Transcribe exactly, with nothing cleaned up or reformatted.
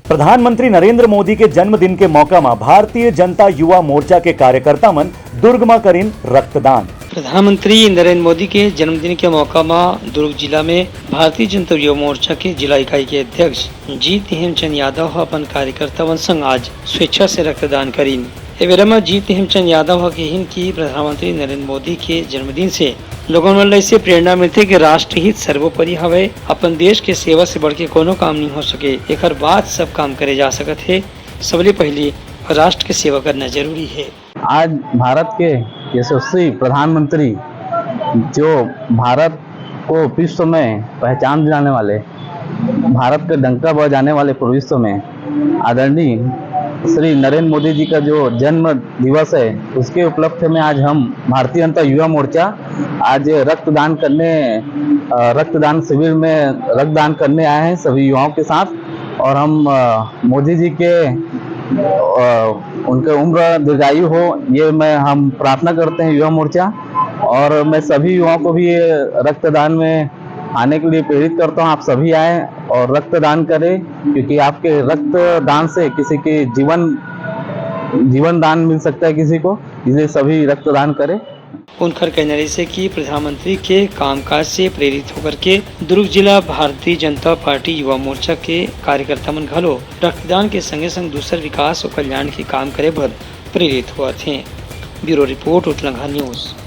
प्रधानमंत्री नरेंद्र मोदी के जन्मदिन के मौका म भारतीय जनता युवा मोर्चा के कार्यकर्ता मन दुर्ग म करिन रक्तदान। प्रधानमंत्री नरेंद्र मोदी के जन्मदिन के मौका म दुर्ग जिला में भारतीय जनता युवा मोर्चा के जिला इकाई के अध्यक्ष जीत हेमचंद यादव ह अपन कार्यकर्ता मन संग आज स्वेच्छा से रक्तदान करिन। ए बेरा म जीत हेमचंद यादव ह कहिन कि प्रधानमंत्री नरेंद्र मोदी के जन्मदिन से लोगन मन ल इससे प्रेरणा मिलथे कि राष्ट्रहित सर्वोपरि हवय। अपन देश के सेवा से बढ़ के कोनो काम नहीं हो सके, एकर बाद सब काम करे जा सकत हे। सबले पहिली राष्ट्र के सेवा करना जरूरी हे। आज भारत के यशस्वी प्रधानमंत्री, जो भारत को विश्व में पहचान दिलाने वाले, भारत का डंका बजाने वाले पूरे विश्व में आदरणीय श्री नरेंद्र मोदी जी का जो जन्म दिवस है, उसके उपलक्ष्य में आज हम भारतीय जनता युवा मोर्चा आज रक्तदान करने, अ, रक्तदान शिविर में रक्तदान करने आए हैं सभी युवाओं के साथ। और हम, अ, मोदी जी के, अ, उनके उम्र दीर्घायु हो, ये मैं, हम प्रार्थना करते हैं युवा मोर्चा। और मैं सभी युवाओं को भी ये रक्तदान में आने के लिए प्रेरित करता हूँ, आप सभी आएँ और रक्तदान करें, क्योंकि आपके रक्तदान से किसी के जीवन, जीवन दान मिल सकता है किसी को, इसलिए सभी रक्तदान करें। उनकर कहना रहिस हे कि प्रधानमंत्री के कामकाज से प्रेरित होकर के दुर्ग जिला भारतीय जनता पार्टी युवा मोर्चा के कार्यकर्ता मन घलो रक्तदान के संगे संग दूसर विकास अउ कल्याण के काम करे बर प्रेरित होवत हें। Bureau report, Utlangha news.